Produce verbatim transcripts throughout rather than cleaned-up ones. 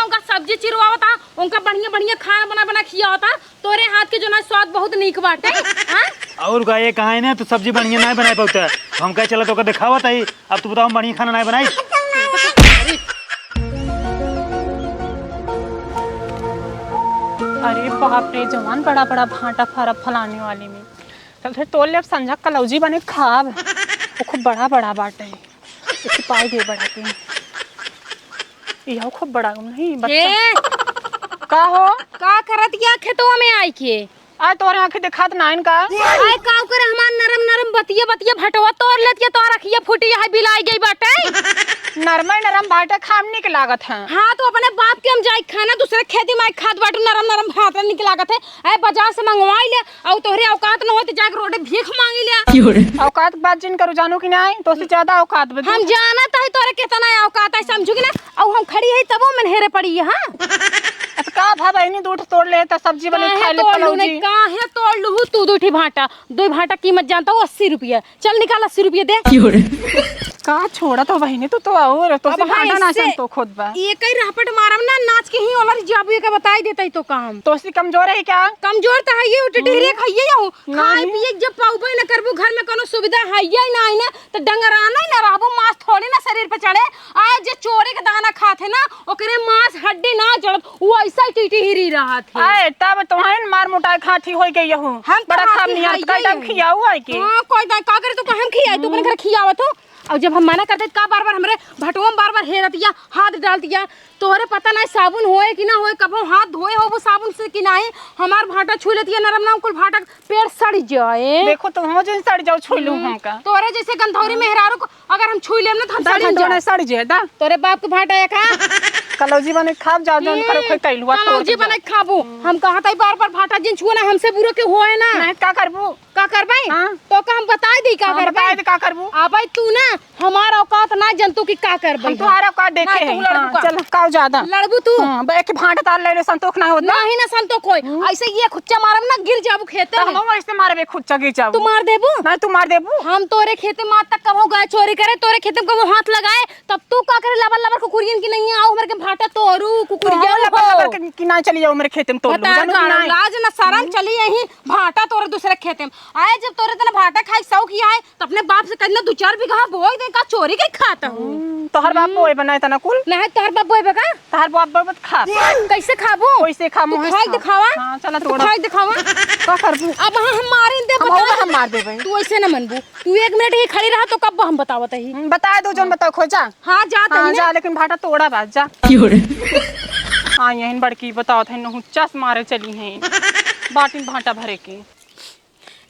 उनका सब्जी चिरवावता, उनका बढ़िया बढ़िया खाना बना बना खियावता। तोरे हाथ के जो ना स्वाद बहुत नीक बाटे। हाँ? और का, ये कहा है ना, तू सब्जी बढ़िया ना बना पावता। हम कहे चला तो का दिखावत है, अब तू बताओ, हम बढ़िया खाना ना बनाई। अरे बाप रे, जवान बड़ा बड़ा भांटा फरा फलाने वाली में। चल फिर तोड़ ले, अब संझा कलौजी बने खाब। वो खूब बड़ा बड़ा बाटे। एक पाई दे बड़ा के। यह खूब बड़ा नहीं, बच्चा। ए! का हो? का करत या खेतवा में आई के? आ, तोरे आँखें देखात नाइन का? आय, का करे, हमार नरम नरम बतिया बतिया भटवा तोड़ लेतिया, तोर अखिया फूटी है, बिलाई गई बाटे। नरम नरम भाटा खाम निक लागत है। हाँ, तो अपने बाप के हम जाई खाना, दूसरे खेती में खात बाटू, नरम नरम भाटा निक लागत है। आय, बाजार से मंगवाई ले, और तोहरे औकात न होई तो जाके रोडे भीख मांगी ले। क्यों रे? औकात के बात जिन करू, जानू कि नाई, तो से ज्यादा औकात बा। हम जानत है तोरे कितना औकात है, समझू कि ना? और हम खड़ी है तबो मन हेरे पड़ी है, हाँ? अत का भा बहिनी, दूठ तोड़ ले त सब्जी बने काहे खा ले तोड़ लू पलौजी। नहीं, काहे तोड़ लू तू दू ठी भाटा? दो भाटा कीमत जानता हूँ अस्सी रुपया। चल निकाल अस्सी रुपया दे। क्यों रे? का छोड़ा तो बहिनी, तू तो और तो अब से हाँ, भाटा ना इससे संतोख होत बा। ये कई रहपट मारब ना, नाच के ही ओलर जाबू, ये का बताई देता ही तो काम। तो से कमजोर है क्या? कमजोर तो है ये, टिटिहरे हम्म। खाइए हूँ। खाए नहीं। पिए के जब पाउबे न करबू, घर में कोनो सुविधा है ही ना, है ना, तो डंगराना ही ना रहबू, मांस थोड़ी ना शरीर पे चढ़े। आज जे चोरी के दाना खात है ना, ओकरे मांस हड्डी ना जड़त, वो ऐसा ही टिटिहरी रहत है। आए, तब तोहन मार मोटाए खाठी होई गई हूँ। हम तो बड़ा खाब हाथी नियर, है कई ये। टाइम खियाऊ है कि? हाँ, कोई दाई का करे, तू कहे हम खियाई, तू अपन घर खियावत हो। और जब हम मना करते, तो का बार बार हमरे भटुआ में बार बार हेरतिया, हाथ डालतिया, तोहरे पता नहीं साबुन होए कि ना होए, कबो हाथ धोए हो वो साबुन से कि नहीं। हमार भाटा छू लेती है नरम नरम, कुल भाटा पेड़ सड़ जाए। देखो तो हो जिन सड़ जाओ, छू लू हम्म, हमका। तोरे जैसे गंधौरी मेहरारू को अगर हम छू लेम ना तो हम दा सड़ हम जाए। जोने सड़ जाए, दा। तोरे बाप के भाटा है का? कलौजी बने खाब जाओ, जौन ए, करे कोई कैलुआ तोड़ कलौजी के बने जाओ। खाबू। हम कहा था बार बार भाटा जिन छुआ ना, हमसे बुरा के होए ना। नहीं का करबू? का करबे? हाँ। तो का हम बताए दी का हाँ, करबे? बताए दे का करबू? अबे तू ना हमार औकात ना जनतू कि का करबे हम हम। तोहार औकात देखे ना, तू हैं। लड़बू हाँ, का? चल, काव ज्यादा। लड़बू तू? हाँ, बे, एक भांटा तार ले ले, संतोख ना होत ना। नाही ना संतोख होई। हम्म। ऐसे ये खुच्चा मारब ना, गिर जाबू खेते तो में। हम ऐसे मारबे, खुच्चा गिर जाबू। तू मार देबू? ना, तू मार देबू? हम तोरे खेते में आज तक कबो गए चोरी करे, तोरे खेते में कबो हाथ लगाए, तब तू का करे लबर लबर कुकुरियन की नहीं आओ, हमरे के भाटा तोरू, तो कुकुरिया हम लबर हो। लबर के, कि ना चली जाओ हमरे खेते में तोड़ लू, बतार जानू कि गाड़ो, नहीं? लाज ना शरम हम्म। चली यही भाटा तोरे दूसरे खेते में। आए जब तोरे तना भाटा खाए के शौक ही आए, तो अपने बाप से कहना, "दो चार बीघा बोई दे, का चोरी के खाता हूँ?" हम्म, तोहर बाप हम्म। बोए बनाए तना कुल? नहीं, तोहर बाप बोए बा का? तोहर बाप बोए बा त खा। कैसे खाबू? कैसे खा, तू मुँह से खाई खा। दिखावा। हाँ, चला तू तोड़। खाई दिखावा। का करबू? अब हाँ, हम मारे दे, हम बता। होगा, हम मार देबे। तू ऐसे ना मनबू। तू एक मिनट ही खड़ी रहा, तो कब हम बतावत ही? हम्म, बताए दो, जौन बताओ, खो जा। हाँ, जा हाँ, तही ने। जा, लेकिन भाटा तोड़ा बा, जा। क्यों रे? हाँ, यहीं बड़की बतावत है, नहुच्चा से मारे चली हैं। बाटिन भाटा भरे के।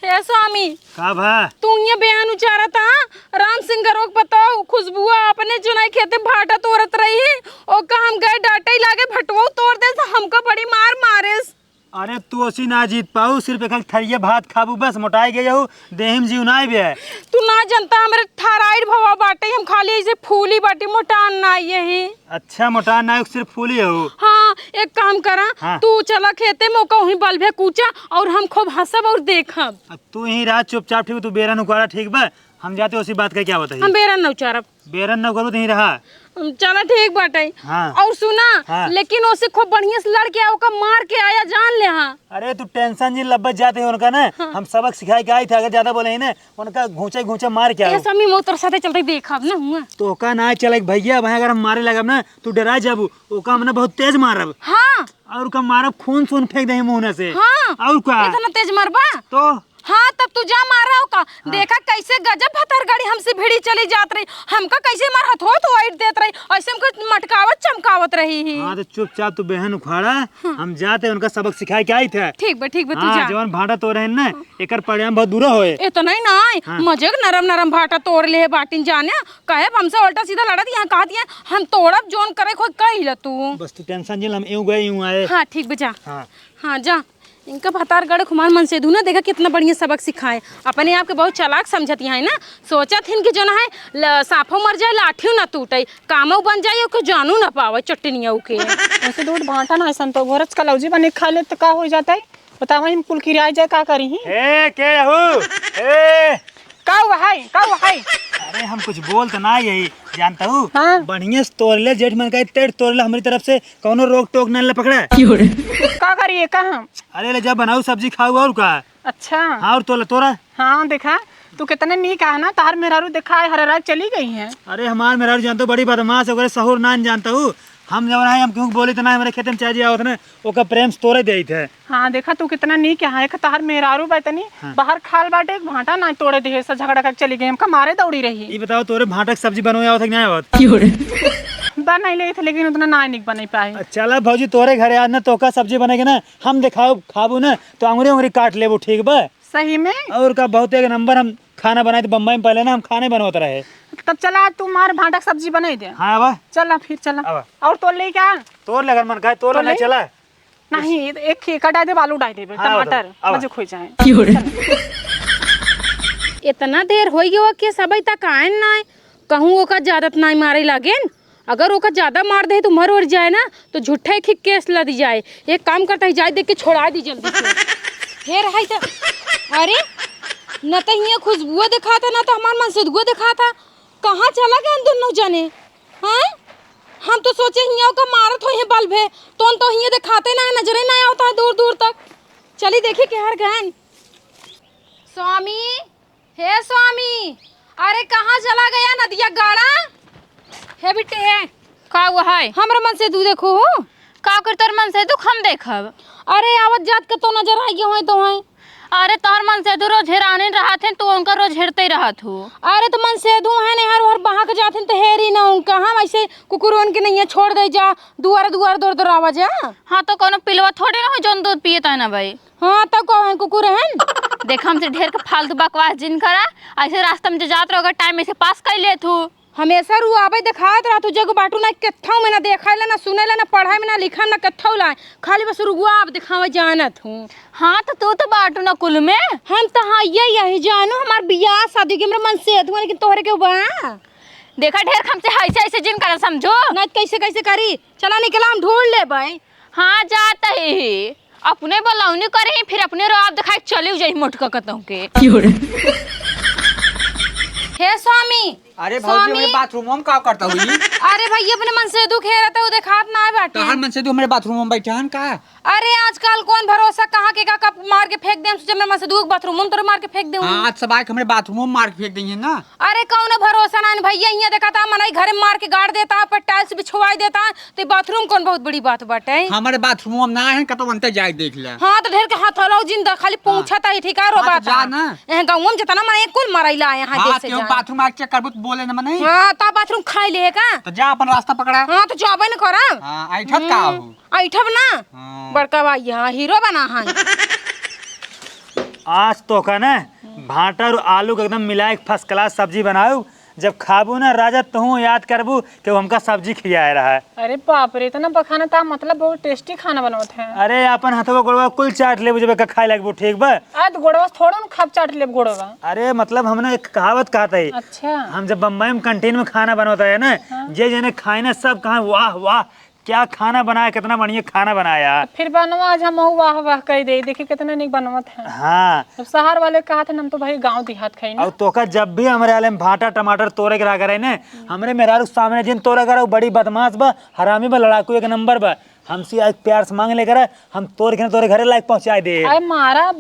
हे स्वामी, का भा? तू ये बयान उचारत हा, राम सिंह गरोक बताओ, खुशबुआ अपने चुनाई खेते भाटा तोड़त रही, ओका हम गए डांटे लागे भटुआ तोड़ दे, हमका बड़ी मार मारेस। अरे तू ओसी ना जीत पाऊ, सिर्फ एक थरिया भात खाबू बस, मोटाई गई हो, देहिम जीव ना आइबे। तू ना जनता हमरे थायराइड भवा बाटे, हम खाली ऐसे फूली बाटी, मोटान ना यही। अच्छा, मोटा नायक सिर्फ फूली हो। हाँ, एक काम करा, हाँ। तू चला खेते में, ओका वहीं बलभे कूचा और हम खूब हंसब और देखब। अब तू यहीं रहा चुपचाप, ठीक बा? तू बेरन उखाड़ा, ठीक बा? हम जाते उसी बात का क्या बताइए। हम बेरन न उचारब। बेरन न उखाड़ू, तू यहीं रहा। चला ठीक बाटे। हाँ। और सुना, हाँ। लेकिन ओसे खूब बढ़िया से लड़ के आ, ओका मार के आया, जान ले, हाँ। अरे तू टेंशन जिन लब्बत जाते हैं उनका ना, हाँ। हम सबक सिखाए के आई थे, अगर ज्यादा बोले ही ना, उनका घूंचे घूंचे मार के ए आओ। स्वामी, मैं तोर साथे चलते देखब ना हुआ। तो ओका ना चले भैया, भाई अगर हम मारे लगब ना, तू डरा जाबू। ओका हमने बहुत तेज मारब। हाँ। और ओका मारब, खून सून फेंक दे मुंह से। हाँ। और का? इतना तेज मारबा? तो? हाँ, तब तू जा मारा ओका। हाँ। देखा कैसे गजब भतरगड़ी हमसे भिड़ी चली जात रही, हमका कैसे मार हथोत वाइट देत रही, ऐसे हमको मटकावत चमकावत रही ही। हाँ, तो चुपचाप तू बेहन उखाड़ा, हाँ। हम जाते उनका सबक सिखाए के आई थे। ठीक बा, ठीक बा, तू हाँ, जा। जवन भांटा तोड़े हैं ना, एकर परिणाम बहुत बुरा होए। ए तो नहीं ना आए, हाँ। मजे के नरम नरम भाटा तोड़ ले बाटिन जाने, कहे हमसे उल्टा सीधा लड़त यहाँ कहत यहाँ, हम तोड़ब जोन करे खोई कही ल तू। बस तू टेंशन जिन, हम यूं गए यूं आए। हाँ, ठीक बा, जा। हाँ। हाँ, जा। इनका भतार गड़े खुमान मन से दू ना, देखा कितना बढ़िया सबक सिखाए। अपने आप के बहुत चालाक समझत यहाँ है ना, सोचत हिन कि जो ना है ल-, साफो मर जाए, लाठियो ना टूटे, कामो बन जाए, ओके जानू ना पावे, चटनिया के। वैसे दूध भांटा ना है संतो, घोरच कलौजी बने खा ले तो का हो जाता है? बतावा, हम कुल किराए जाए, का करी ही? ए, के हु? ए! का हुआ है? का हुआ है? अरे हम कुछ बोल तो ना यही जानता हूँ। हाँ। बढ़िया से तोड़ ले, जेठ मन का तेड़ तोड़ ले, हमारी तरफ से कौनो रोक टोक ना ले पकड़ा। का करिए, का हम? अरे ले जा, बनाऊ सब्जी खाऊ और का। अच्छा। हाँ, और तोला तोरा। हाँ, देखा, तू कितने नीक है ना, तार मेहरारू देखा है, हर रात चली गई है। अरे हमार मेहरारू जानता हूँ, बड़ी बदमाश है, ओकरे सहूर ना जानता हूँ। हम जब रहे, हम क्यों बोली तो ना, हमारे खेत में चाची आवत ना, ओकर प्रेम से तोड़े देइत है। हाँ, देखा तू कितना नीक है, एक तार मेहरारू बा तनी, हाँ। बाहर खाल बाटे, एक भांटा ना तोड़े दे, से झगड़ा कर चली गई, हमका मारे दौड़ी रही। ई बताओ, तोरे भांटा के सब्जी बनवे आवत है कि नहीं आवत? बा नहीं लेत, लेकिन उतना ना नीक बने पाए। चला भौजी, तोरे घरे आज ना तोका सब्जी बनेगी ना, हम दिखाओ खाबू ना, तो अंगुरी अंगुरी काट लेबू, ठीक बा? सही में? और का, बहुत एक नंबर हम खाना बनाए थे बम्बई में, पहले ना हम खाने बनवत रहे। तब चला, आज तू मार भांटा के सब्जी बनाई दे। हाँ, आवा। चला फिर, चला। आवा। और तोड़ ले क्या? तोड़ ले, अगर मन खाए, तोड़ ले, तोड़ नहीं ले। चला। नहीं, एक खीका डाल दे, आलू डाल दे, हाँ, टमाटर, आवा। मजे खो जाए। क्यों रे? चला। इतना देर हो गया कि सबई तक आए ना, कहूँ ओका ज्यादा तो नहीं मारे लागेन। अगर ओका ज्यादा मार दे तो मर वर जाए ना, तो झूठे खी केस लदी जाए। एक काम करता है, जाए देख के छोड़ा दी जल्दी से। हेर है तो, अरे, न तो हियाँ खुशबुआ दिखाता, ना तो हमार मनसेदुआ दिखाता। कहाँ चला गए दोनों जने? हाँ, हम तो सोचे हियाँ ओका मारत हो, हियाँ बल्ब है, तो न तो हियाँ दिखाते ना है, नजरे ना आवता है दूर दूर तक। चली देखी के हर गए। स्वामी, हे स्वामी, अरे कहाँ चला गया नदिया गाड़ा? हे बिट्टे, हे। का हुआ है? हमरा मनसेदू देखो हो। का कर तोर मनसेदू हम देखब? अरे आवत जात के तो नजर आ गया है तो है। अरे तोहर मनसेदू रोज हेराने रहत हैं, तू उनका रोज हेरते रहत हो। अरे तो मनसेदू है नहीं, हर हर बहा के जात हैं तो हेरी ना उनका। हम ऐसे कुकुरन के नहीं छोड़ दे जा, दुआर दुआर दौड़ दौड़ावा जा। हाँ तो कोनो पिलवा थोड़े ना हो जौन दूध पिए ता ना भाई। हाँ, तब कौन कुकुर हन? देख, हमसे ढेर के फालतू बकवास जिन करा। ऐसे रास्ता में जो जात रहो, अगर टाइम ऐसे पास कर ले तू। हमेशा रुआबे दिखावत रहा तू, जग बाटू ना केथाऊ में ना देखाइला, ना सुनाइला, ना पढ़ाई में, ना लिखा में, ना केथाऊ लाए। खाली बस रुआब दिखावे जानत हूँ। हाँ, तो तू तो बाटू ना कुल में। हम तो हाँ ये यही जानू, हमार बियाह शादी के हमरा मनसेदू, लेकिन तोहरे के बा। देखा, ढेर हमसे ऐसे ऐसे जिन करा समझो। ना कैसे कैसे करी, चला निकला, हम ढूंढ लेबै। हाँ, जात ही। अपने बलौनी करही, फिर अपने रोआब देखाई चली जाई मोटका कतहूँ के। क्यों रे? हे स्वामी, अरे भौजी, स्वामी। हमरे बाथरूम में का करता हुई? अरे भैया, अपने मनसेदू खेलत है, वो देखात ना बाटे। तोहार मनसेदू हमरे बाथरूम में बैठा हन का? अरे आजकल कौन भरोसा, कहाँ के का कब मार के फेंक देम, सोचे हमरे मनसेदू के बाथरूम में तोरे मार के फेंक देम। हाँ, आज सब आके हमरे बाथरूम में मार के फेंक देंगे ना। अरे कौनो भरोसा ना है भैया, हियाँ देखा था मनई घरे मार के गाड़ देता, पर टाइल्स बिछवाई देता, तो ये बाथरूम कौन बहुत बड़ी बात बाटे? हमारे बाथरूम में ना है, कतो बनते जाए देख ले। हाँ, तो ढेर के हाथ हलाओ जिन द, खाली हाँ। पूछा था, ठीक है, रो हाँ, तो बात जा है। ना। यहाँ गाँव में जितना मनई कुल मराइला है, यहाँ हाँ, देख से क्यों जाए। बाथरूम आके चेक करबू तो बोले ना मनई। हाँ, तो बाथरूम खाई ले का? तो जा अपन रास्ता पकड़ा। हाँ, तो जाबे न करा। हाँ, ऐठत का हम्म। हो? ऐठब ना। हाँ। बड़का भाई, हाँ, हीरो बना है। आज तोका ना भांटा और आलू के एकदम मिलाए के फर्स्ट क्लास सब्जी बनाऊ। जब खाबू ना राजा, तू याद करबू कि वो हमका सब्जी खियाए रहा है। अरे बाप रे, इतना बखाना था, मतलब बहुत टेस्टी खाना बनवत है। अरे अपन हथवा गोड़वा कुल चाट लेबू जब एका खाए लगबू, ठीक बा? आज गोड़वा थोड़ा ना खाब, चाट लेब गोड़वा। अरे मतलब हमने एक कहावत कहत है। अच्छा। हम जब बम्बई में कैंटीन में खाना बनवत है ना, हाँ। जे जने खाए ना सब कहा वाह वाह, क्या खाना बनाया, कितना बढ़िया खाना बनाया। फिर बनवा आज हम वाह वाह कह दे, देखी कितना नीक बनवत है। हाँ। जब शहर वाले कहा थे, हम तो भाई गाँव देहात खाई ना। और तोका जब भी हमरे आले में भाटा टमाटर तोड़े के रहा करे ने, हमरे मेहरारू के सामने जिन तोड़े करे, वो बड़ी बदमाश बा, हरामी बा, लड़ाकू एक नंबर बा। हमसे आज प्यार से मांग ले करे, हम तोड़ के तोरे घरे लायक पहुँचाए दे। अरे मारा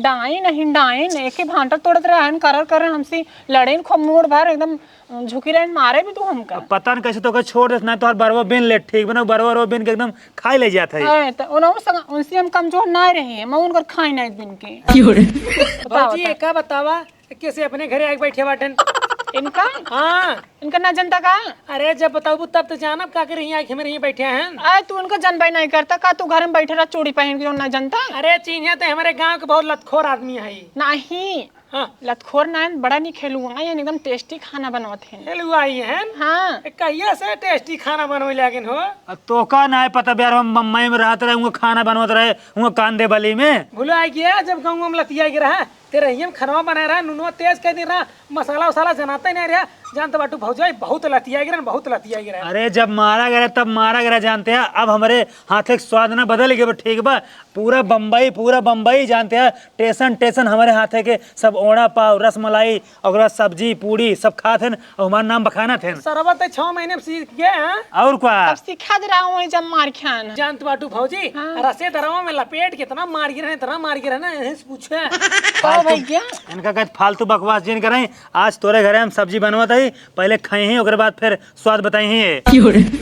डाइन हिंडाइन, एक ही भांटा तोड़त रहन, करर करन हमसे लड़ेन खूब मूड़ भर एकदम झुकी रहे मारे भी तू हमका। अब पता न कैसे तोका छोड़ देस, ना तोहर बरवा बिन ले, ठीक बा ना, बरवा, बरवा बिन के एकदम खाई ले जात है। है, तो उन्हों संग, उनसे हम कमजोर ना रहे, मैं उनकर खाई ना बिन के। क्यों रे? बताओ, भौजी, बताओ। एका बतावा, कैसे अपने घरे आके बैठे बाटन? इनका? हाँ। इनका ना जनता का? अरे, जब बताबू तब तो जानब का करे, यहाँ आके हमारे यहाँ बैठे हैं। अरे, तू उनका जनबे नहीं करता का? तू घर में बैठे रह, चूड़ी पहन के, जो ना जनता? अरे, चीन्हे तो हमारे गाँव के बहुत लतखोर आदमी है। नहीं। हाँ। लतखोर ना है, बड़ा नीक हेलुआ है, एकदम टेस्टी खाना बनवत है। हेलुआ ही है? हाँ। ए, कहिया से टेस्टी खाना बनवे लागिन हो? अब तोका ना है पता, यार, हम बम्बई में रहत रहे, हुआं खाना बनवत रहे, हुआं कांदे बली में। भुला गया, जब गाँव में लतिया के रहा, तेरे हियम खनवा बनाए रहा, नुनवा तेज कर दे रहा, मसाला वसाला जनाते नहीं रहा, जानत बाटू भौजाई, बहुत लतिया गिरन, बहुत लतिया गिरन। अरे, जब मारा गया तब मारा गया, जानते हैं। अब हमरे हाथे के स्वाद ना बदल गए, ठीक बा। पूरा बम्बई, पूरा बम्बई, जानते हैं, टेसन टेसन हमरे हाथे के सब ओड़ा पाव, रसमलाई, ओकरा सब्जी, पूड़ी सब खात हन, और हमार नाम बखानत हन। सरवा त छह महीने में सीख गए हैं। और का? अब सिखा दे रहा हूँ, जब मार खान। जानत बाटू भौजी, हाँ। रसे दरवा में लपेट के इतना मार गिरे, इतना मार गिरे ना, यहीं से पूछे। का फालतू, भैया? इनका कहत फालतू बकवास जिन करें। आज तोरे घरे हम सब्जी बनवत हई, पहले खाई ही, ओकरे बाद फिर स्वाद बताई ही।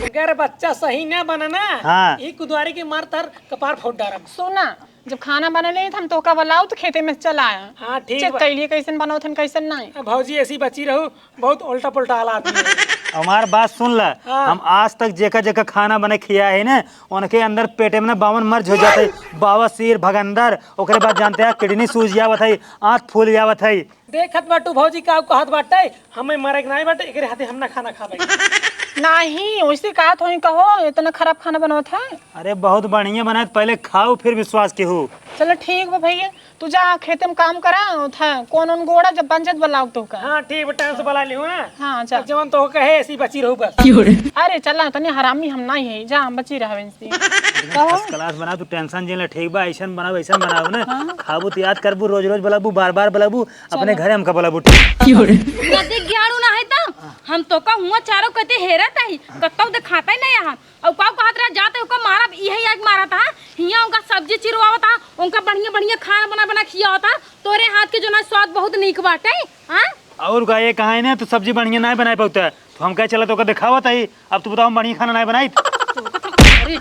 अगर बच्चा सही ना बने ना, हाँ। ई कुदारी के मार तार कपार फोड़ डारब। सुना, जब खाना बने ले, तो हम तोका बुलाऊ, तो खेते में चला आया। हाँ, ठीक चेक बा। कर लिए, कैसन बनावत हन, कैसन नहीं। अब भौजी ऐसी बची रहू, बहुत उल्टा पुल्टा आला आदमी है। हमार बात सुन ल, हाँ। हम आज तक जेका जेका खाना बने खिया है ना, उनके अंदर पेटे में ना बावन मर्ज हो जाते, बवासीर, भगंदर, ओकरे बाद जानते हैं किडनी सूज जावत है, आँत फूल जावत है। देखत बाटू भौजी का कहत बाटे, हमें मरे के नाई बाटे, एकरे हाथे हम ना खाना खाबे। नहीं, वैसे कहत होई, कहो, इतना खराब खाना बनवत है। अरे बहुत बढ़िया बनाए, पहले खाओ फिर विश्वास केहू। चलो ठीक बा भैया, तू जा खेते में काम करा, उठा कौन उन गोड़ा जब बन जात बुलाओ तो का। हाँ ठीक बा, टाइम से बुला लियो ना। हाँ जा। जवन तो कहे ऐसी बची रहू बस। अरे चला, तनी हरामी हम नहीं है, जा हम बची रहबे इनसे। कहो। फर्स्ट क्लास बना, तू टेंशन जिन ले, ठीक बा, ऐसन बनाओ, ऐसन बनाओ ना। हाँ। खाबू तो याद करबू, रोज रोज बुलाबू, बार बार बुलाबू, अपने चलो। घरे हमका बुलाबू, ठीक। नदी ग्याड़ू ना है तो हम तो का हुआ चारों कते हेरत ही, कतौ देखाता ही नहीं यहाँ। और का कहत रहा, जाते ओका मारब, इहे आग मारत हा, हियाँ उनका सब्जी चिरवावत हा, उनका बढ़िया बढ़िया खाना बना बना खियावत हा। तोरे हाथ के जो ना स्वाद बहुत नीक बाटे, हाँ? और का, ये कहा है ना, तू सब्जी बढ़िया ना बनाए पाउता, तो हम कहे चला तो ओका देखावत ही। अब तू बताओ, हम बढ़िया खाना ना बनाई? अरे,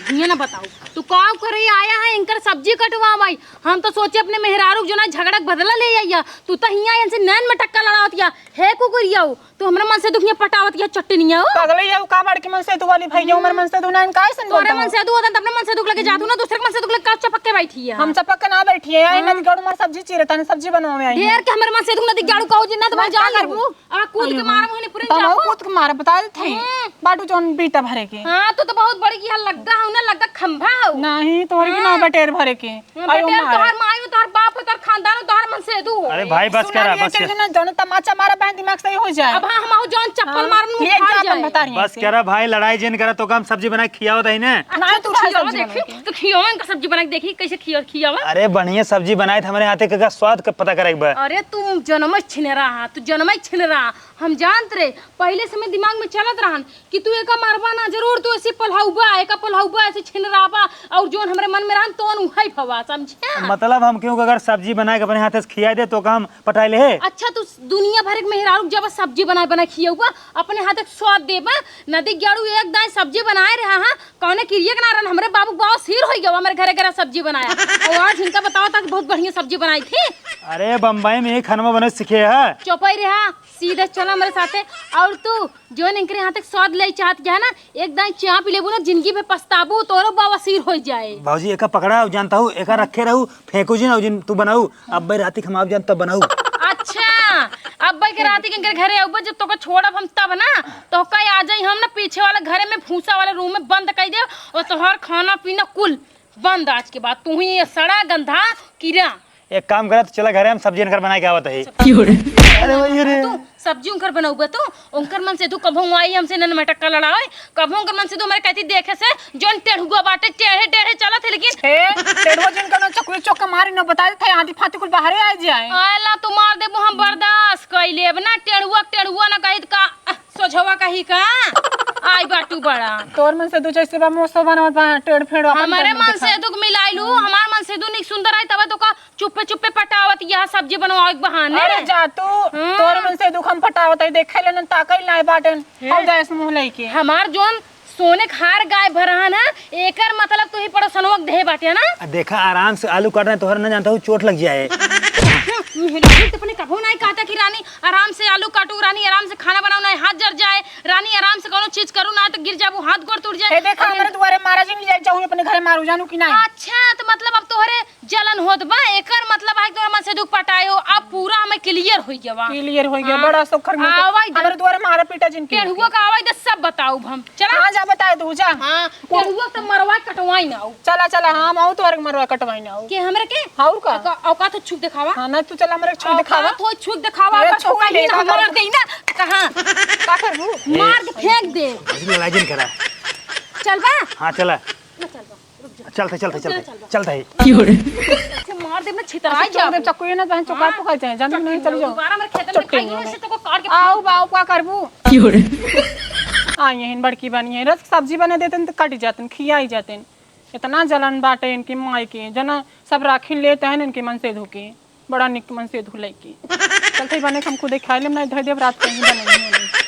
हियाँ ना बताओ, तू का करे आया है, इनकर सब्जी कटवावाई? हम तो सोचे अपने मेहरारू जो ना झगड़ा के बदला ले आइया, तू तो हियाँ इनसे नैन में टक्का लड़ावत या। हे कुकुरिया, तू हमरे मनसेधु के हियाँ पटावत या चटनिया हो। पगले ये का बड़की मनसेधु वाली भैया, हमरे मनसेधु ना, इनका ऐसन तोरे बोलता हो? मनसेधु होतन त अपने मनसेधु के लगे जातू ना, दूसरे के मनसेधु के लगे का चपक के बैठी है? हम चपक के ना बैठी है, आई हाँ। नदी ग्याड़ू मार सब्जी चीरे ताने, सब्जी बनवा में आई ढेर है। के हमरे मनसेधु ना दिख ग्याड़ू कहो जिन्ना तो मैं मर का जान करबू? लेबू। आ कूद के मारा मुहने पूरे तमाऊ जाबू। कूद के मारा, बता देत है। हम्म। बाटू जौन बीटा भरे के। हाँ, तू तो बहुत बड़ी की हल लग्गा हो ना, लग्गा खंभा हो। नहीं, तोहरे के ना हाँ। बटेर भरे के। हाँ, अरे बटेर मार। तोहर माई हो, तोहर बाप हो, तोहर खानदान हो, तोहर मनसेधु हो। अरे भाई, बस सुना करा, नहीं, बस चल कर। जो ना, जौन तमाचा मारा बहन दिमाग सही हो जाए। अब हाँ, हम आऊ जौन चप्पल हाँ, मारन, ले उठा जा अपन जाए। बता रही बस है। करा भाई, लड़ाई जिन करा, तो का हम सब्जी बना के खियावत ही ना। अच्छा, नहीं, तू तू खियावा खियावा जौन देखी, बनावे के। तू खियावा, इनका सब्जी बना के देखी, कैसे खियावा, खियावा। अरे बढ़िया सब्जी बनाए थे हमरे हाथे के, का स्वाद का पता करे एक बार। अरे तू जनम छिनरा हा, तू जनम छिनरा। हम जानत रहे, पहले से मैं दिमाग में चलत रहन, कि तू एका मारबा ना, जरूर तू ऐसी पलहौबा, एका पलहौबा, ऐसी छिनराबा, और जौन हमरे मन में रहन, तौन उहै भवा, समझे? मतलब हम केहू के अगर सब्जी बनाए के अपने हाथे से खियाई दे, तो का हम पटाई ले है? अच्छा, तू दुनिया भर के मेहरारू जब सब्जी बनाए, बनाए खियौबा, अपने हाथे के स्वाद देबा, नदी ग्याड़ू एक दाई सब्जी बनाए रहा, हाँ, कौने किरिया के ना रहन, हमरे बाबू बवासीर होइ गवा, हमरे घरे घरे सब्जी बनाया। और आज इनका बतावा ता कि बहुत बढ़िया सब्जी बनाई थी। अरे, बम्बई में ही खानवा बने सीखे है। चुपई रहा, सीधे चला हमरे साथे। और तू जौन इनकरे हाथे के स्वाद लेइ चाहत है ना, एक दाई चाँप लेबू ना, जिंदगी भर पछताबू, तोरो बवासीर होइ जाए। भौजी, एका पकड़ा, जानता हूँ, एका रखे रहू, फेंकू जिन, और जिन तू बनाऊ, अब भाई राती के हम आप जान तब बनाऊ। अच्छा, अब भाई के राती के इनकरे घरे आऊबा, जब तोका छोड़ब हम तब ना, तोका आ जाई हम ना पीछे वाले घरे में, भूसा वाले रूम में बंद कइ देब, और तोहार खाना पीना कुल बंद आज के बाद। तू ही ये सड़ा गंधा कीड़ा। एक काम करा, तू चला घरे, हम सब्जी इनकर बनाए के आवत है। सब्जी अरे वही रे। तू सब्जी उनकर बनौबे तू, उनकर मनसेधु कभो आई हमसे नन मटक्का लड़ावे, कभो उनकर मनसेधु हमारे कहती देखे से जौन टेढ़ुआ बाटे, टेढ़े टेढ़े चलत है, लेकिन हे, टेढ़ुआ जिनकर ना चकुए चौक के मारी न बता देते, आंधी फाती कुल बाहरे आ जाए। आयला तू मार देबू, हम बर्दाश्त कइ लेब ना, टेढ़ुआ टेढ़ुआ ना कहित का, सोझवा कही का? आई बाटू बड़ा। तोर मनसेधु जैसे बा, मोसो बनवत बा, टेढ़ फेढ़ अपन हमारे बनवत देखा। मनसेधु के मिलाइलू, हमार मनसेधु निक सुंदर आई, तब तो का चुप्पे चुप्पे पटावत यह सब्जी बनवावे के बहाने। अरे जा तू, हम्म। तोर मनसेधु हम पटावत है, देखे लेनन ताकल नाय बाटन। हे। हौ जाए से मुंह लइके। हमार जौन सोने के हार गाय भरहन है, एकर मतलब तू ही पड़ोसनवा के देहे बाटे ना? आ देखा, आराम से आलू काट रहे, तोहरा ना जानता हूँ, चोट लग जाए। मेहरी तो अपने कभो नहीं कहता कि रानी आराम से आलू काटू, रानी आराम से खाना बनाऊ, ना हाथ जर जाए, रानी आराम से कौनो चीज करू, ना तो गिर जाबू, हाथ गोड़ टूट जाए। हे देखा, और हमरे दुआरे महाराज जी ले जाए, जाऊँ अपने घरे मारू, जानू कि नहीं? अच्छा, तो मतलब अब तोहरे जलन होत बा, एकर मतलब है कि तोहरा मनसेधू के पटायो, अब पूरा हमें clear हो गया बा। Clear हो गया, हाँ। बड़ा सुखर मिल के। आवाज दे। हमारे द्वारे मारा पीटा जिनकी। केढ़ुआ का आवाज दे, सब बताऊ हम। चला। हाँ, जा बताए दू, जा। हाँ, केढ़ुआ तो मरवा कटवाई ना हो। चला, चला, हम आऊ तोहरे के मरवा कटवाई ना हो। के हमरे के? और का? औका-, औकात हो छुप देखावा। हाँ, ना तू चला हमरे छुप देखावा। औकात हो छुप देखावा, ये बस छुप औकात ले, नहीं ना का हमारा करबू? दे ना। कहाँ? का करबू? मार के फेंक दे। ऐसे लड़ाई जिन करा। चल बा? हाँ, चला। ना चल बा। चलते, चलते, चलते, चलते। की हो रे? अच्छा, मार देब ना, छितराई अच्छा, जाबू। चक्कू ये ना, चाहे चौका हाँ। पकड़ जाए, जान नहीं, चली जाओ। दोबारा हमारे खेतन में चट्टी खाइए, नहीं। से तो को काट के आओ, बाऊ, का करबू? की हो रे? आई हैं, बड़की बनी है, रोज सब्जी बना देते हैं, तो कट जाते हैं, खिया ही जाते हैं। इतना जलन बाटे इनकी माई के, जना सब राखिन लेते हैं इनके मनसेधू के। बड़ा निक मनसेधू लइकी। चलते बने, हम खुदे खाए लेम, नहीं धर देब, रात के ही बने ही होने।